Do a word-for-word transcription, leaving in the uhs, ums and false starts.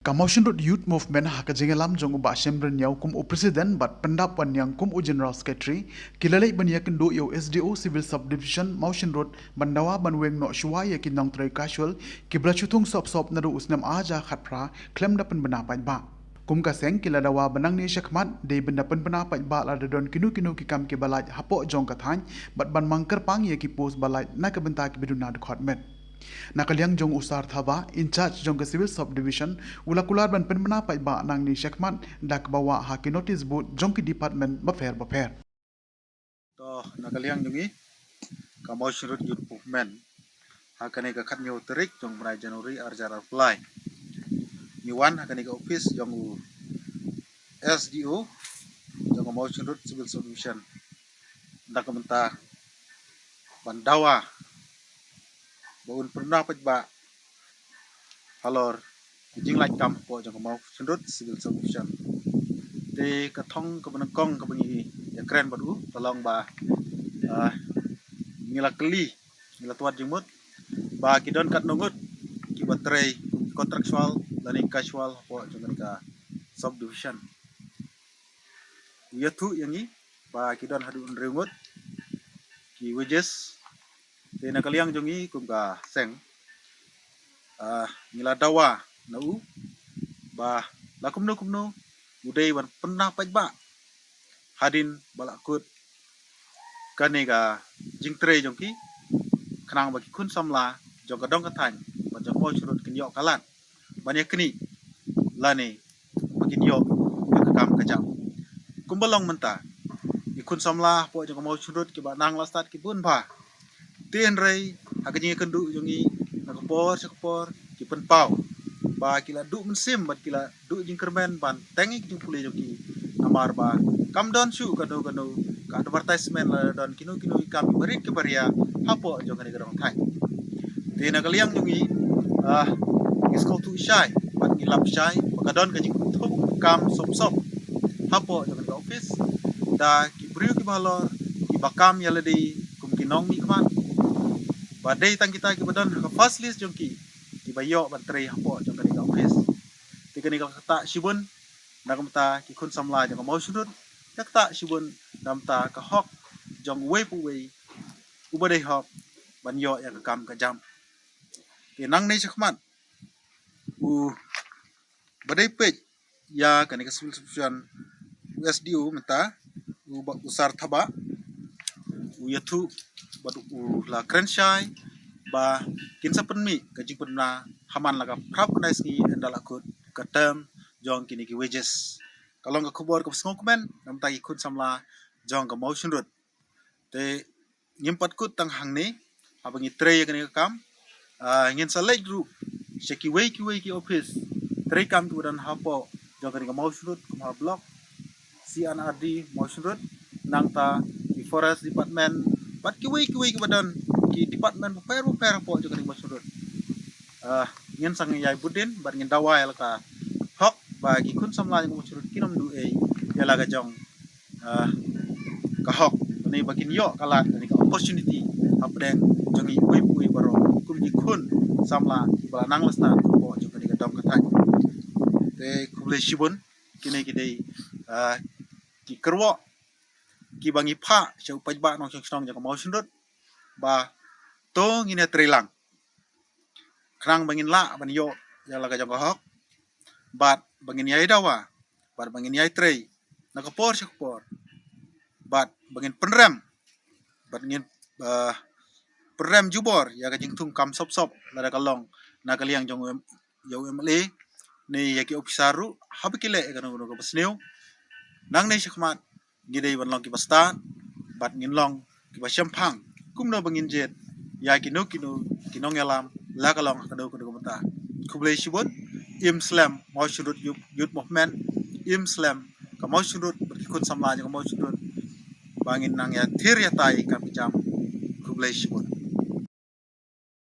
Ka Mawshynrut Youth Movement ha ka jingïalam jong u Bah Shemrin Ïaw kum u President bad Pyndap Wanniang kum u General Secretary, ki la leit ban ïakynduh ïa u S D O Civil Subdivision Mawshynrut ban dawa ban weng noh shuwa ïa ki nongtrei casual kiba la shu thung sop sop naduh u snem ar hajar khatphra khlem da pynbna paidbah. Kum ka seng ki la dawa ba nangne shakhmat dei ban da pynbna paidbah lada don kino kino ki kam kiba lait hapoh jong ka thaiñ bad ban mang kyrpang ïa ki post ba lait na ka bynta kiba duna dkhot met. Na ka liang jong u Sar Thaba, in charge jong ka Civil Subdivision, u la kular ban pynbna paidbah nangne shakhmat da kaba wah ha ki notice board jong ki department bapher bapher. To, na ka liang jong ngi ka Mawshynrut Youth Movement, ha kane ka khathynñiew tarik jong u bnai January ar hajar arphew lai, ngi wan ha kane ka office jong u S D O jong ka Mawshynrut Civil Subdivision da ka bynta ban dawa ba un pynbna paidbah halor ki jinglait kam hapoh jong ka Mawshynrut Civil Subdivision. Te ka thong kaba nyngkong kaba ngi ïakren bad u ka long ba, ah, ngi la kylli, ngi la tuad jingmut ba ki don katno ngut kiba trei kum ki contractual lane casual hapoh jong kane ka subdivision. U ïathuh ïa ngi ba ki don haduh hynriew ngut ki wages. Te na ka liang jong ngi kum ka seng, ah, ngi la dawa na u ba la kumno kumno u dei ban pynbna paidbah hadien ba la kut kane ka jingtrei jong ki, khnang ba ki khun samla jong ka dong ka thaiñ bad jong ka Mawshynrut kin ïoh ka lad ban ïa knieh lane ba kin ïoh ïa ka kam ka jam. Kumba long mynta, ki khun samla hapoh jong ka Mawshynrut kiba nang la stad ki bun bha. Te hynrei ha ka jingïakynduh jong ngi na ka por sha ka por ki pynpaw ba ki la duh mynsiem bad ki la duh jingkyrmen ban teng ïa ki jingpule jong ki. Namar ba kam don shuh kano kano ka advertisement lada don kino kino ki kam kiba rit kiba ria hapoh jong kane ka dong thaiñ. Te na ka liang jong ngi, ah, ngi sngewthuh shai bad ngi lap shai ba ka don ka jingthung kam sop sop hapoh jong kane ka office da ki briew kiba halor kiba kam ïa lade kum ki nongmihkhmat, ba dei tang kita kiba don ha ka first list jong ki kiba ïoh ban trei hapoh jong kane ka office. Te kane ka ktah shibun na ka bynta ki khun samla jong ka Mawshynrut, ka ktah shibun na ka bynta ka hok jong uwei pa uwei uba dei hok ban ïoh ïa ka kam ka jam. Te nangne shakhmat u ba dei peit ïa kane ka Civil Subdivision, u S D O mynta, u ba, u Sar Thaba, u ïathuh bad u la kren shai ba kin sa pynmih ka jingpynbna ha man la ka phra phew khyndai sngi ynda la kut ka term jong kine ki wages. Ka long ka khubor kaba sngewkmen na ka bynta ki khun samla jong ka Mawshynrut. Te ngim pat kut tang hangne, haba ngi trei ïa kane ka kam, ah, ngin sa leit ruh sha kiwei kiwei ki office treikam kiba don hapoh jong kane ka Mawshynrut, kum ha block, C and R D Mawshynrut, nangta ki forest department bad kiwei kiwei kiba don ki department bapher bapher hapoh jong kane ka Mawshynrut. Ah, ngin sa ïai bud dien bad ngin dawa ïa la ka hok ba ki khun samla jong ka Mawshynrut kin ym duh ei ïa la ka jong, ah, ka hok, lane ba kin ïoh ka lad, lane ka opportunity hapdeng jong ngi uwei pa uwei baroh kum ki khun samla kiba la nang la stad hapoh jong kane ka dong ka thaiñ. Te khublei shibun. Kine ki dei, ah, ki kyrwoh kiba ngi phah sha u paidbah nongshong shnong jong ka Mawshynrut ba to ngin ïatrei lang khnang ba ngin lah ban ïoh ïa la ka jong ka hok bad ba ngin ïai dawa bad ba ngin ïai trei na ka por sha ka por bad ba ngin pynrem bad ngin, ah, pynrem jubor ïa ka jingthung kam sop sop lada ka long na ka liang jong u M-, ïa u M L A ne ïa ki officer ruh haba ki leh ïa kano kano kaba sniew. Nangne shakhmat ngi dei ban long kiba stad bad ngin long kiba shemphang kumno ba ngin jied ïa kino kino ki nongïalam la ka long ha kano kano ka bynta. Khublei shibun. Im slem Mawshynrut Youth, Youth Movement, im slem ka Mawshynrut bad ki khun samla jong ka Mawshynrut ba ngin nang ïathir ïatai kam ki jam. Khublei shibun.